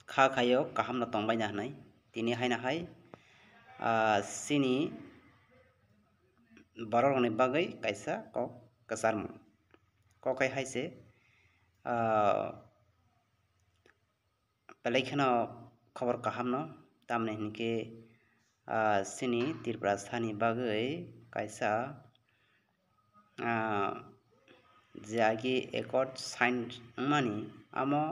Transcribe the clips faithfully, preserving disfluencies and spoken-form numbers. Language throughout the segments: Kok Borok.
kha khaio, kahamno tongbaina hwnwi. Tini haino hai, ah, chini bororokni bagwi kaisa kok kwcharmung. Kok hai hai se, ah, belai kheno khobor kahamno, tamni hinkhe, ah, chini Tiprasani bagwi kaisa, ah, je agi accord sign wngmani, amo,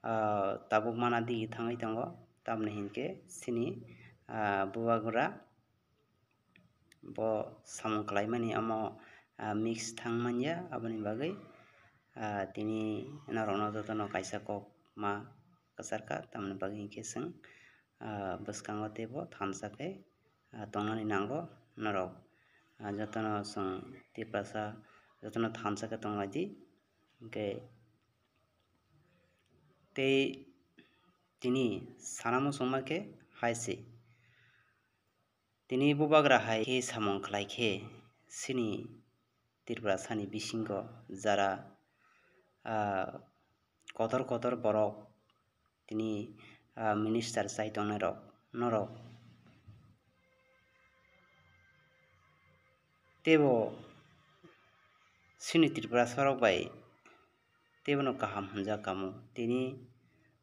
ah, tabuk mana digi thangwi tongo, tamni hinkhe chini, ah, bubagra bo samung khlaimani omo, ah, mix thang manya, aboni bagwi, ah, tini norokno jotono kaisa kok ma kwcharkha, tamni bagwi hinkhe chwng, ah, bwskango teibo thansa khe, ah, tongnani nango norok, ah, jotono chwng Tiprasa jotono thansa khe tonglaidi, hinkhe tei tini sana muchungma khe hai se. Tini bubagra hai khe samung khlai khe chini Tiprasani bisingo jara, ah, kotor kotor borok tini, ah, minister chai tongnai rok norok teibo chini Tiprasa rok bai teibono kaham hwnjak kamo. Tini,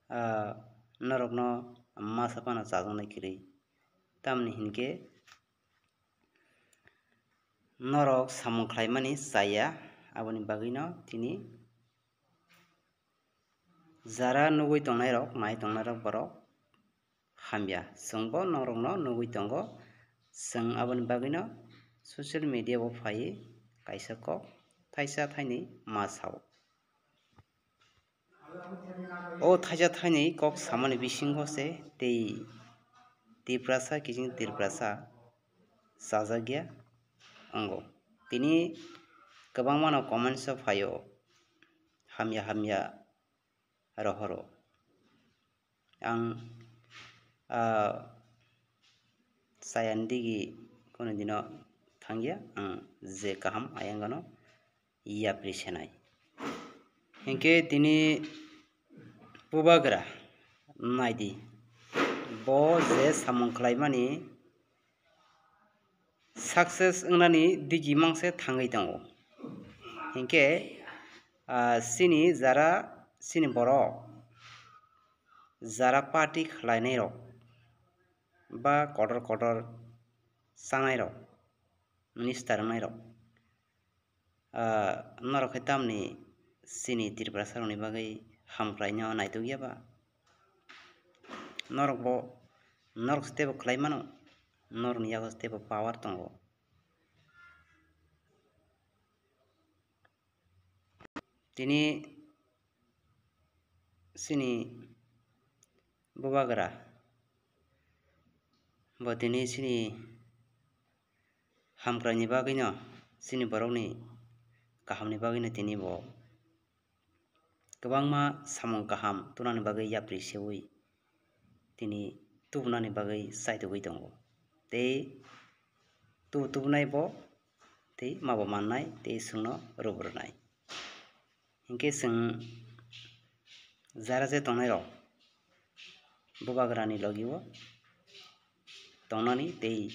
ah, norokno masa phano chajaknai kwrwi. Tamni hinkhe norok samung khlaimani chaya, aboni bagwino tini jara nugwi tongnairok, nai tongnairok borok hamya. Chwngbo norokno nugwi tongo. Chwng aboni bagwino social media o phaiwi kaisa kok thaisa thaini ma sao. O thaisa thaini kok samani bisingo se tei Tiprasa kiching Tiprasa chajakya wngo. Tini kwbangmano comments o phaio, hamya hamya rohoro. Ang, ah, chayani digi kunu dino thangya, ang je kaham ayang gano yapri senai. Hinkhe tini bubagra naidi, bo je samung khlaimani success wngnani digi mangse thangwi tongo. Hinkhe, ah, chini jara chini borok jara party khlainairok ba kotor kotor chanairok, minister wngnairok, ah, norok khe tamni chini Tiprasa rokni bagwi hamkraino naitukya ba? Norok bo, norok se teibo khlai mano, norokni yago se teibo power tongo. Tini chini bubagra bo tini chini hamkraini bagwino, chini borokni kahamni bagwino tini bo kwbangma samung kaham tunani bagwi yapri seui tini tubunani bagwi chaitugwi tongo. Tei tubu tubunai bo tei mabo mannai tei chwngno rwbrwnai. Hinkhe chwng jara je tongnairok bubagrani logio tongnani tei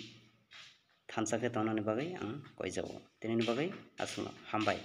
thansa khe tongnani bagwi ang koijago. Tinini bagwi aswkno hambai.